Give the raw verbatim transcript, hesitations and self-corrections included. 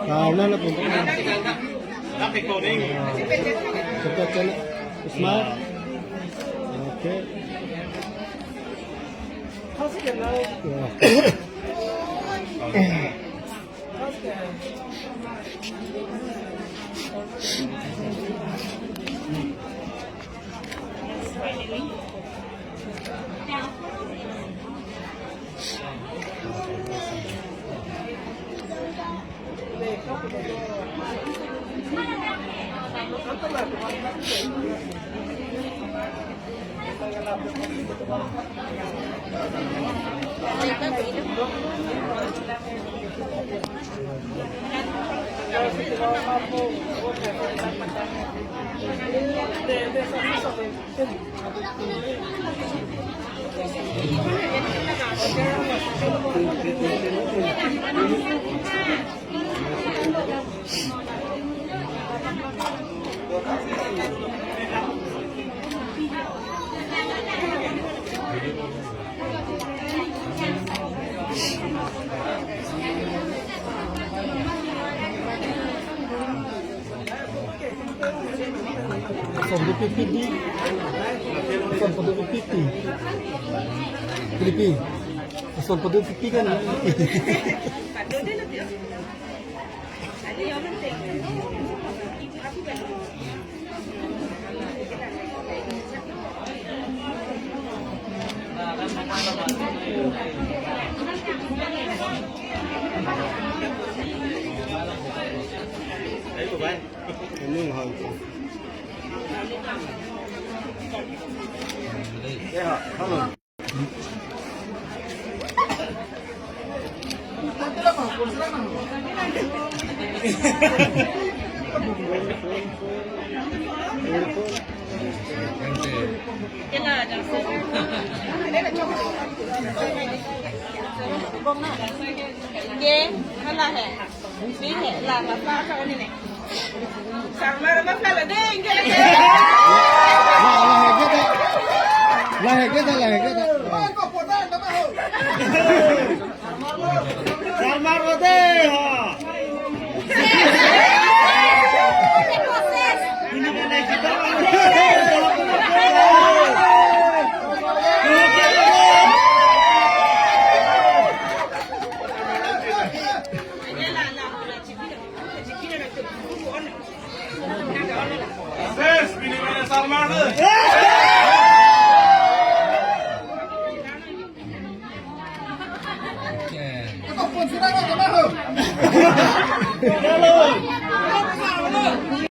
Ah, ulang na po. Kita channel. Smart. Okay. Ya. Som do pipit di. Som do pipit di. Pipit. Som do pipit kan. ये वाला है। Sarmar ma pala ding ke. La, la hegeta. La hegeta, la hegeta. Sarmar ma de ha. Ses, pini mana Sarmar le?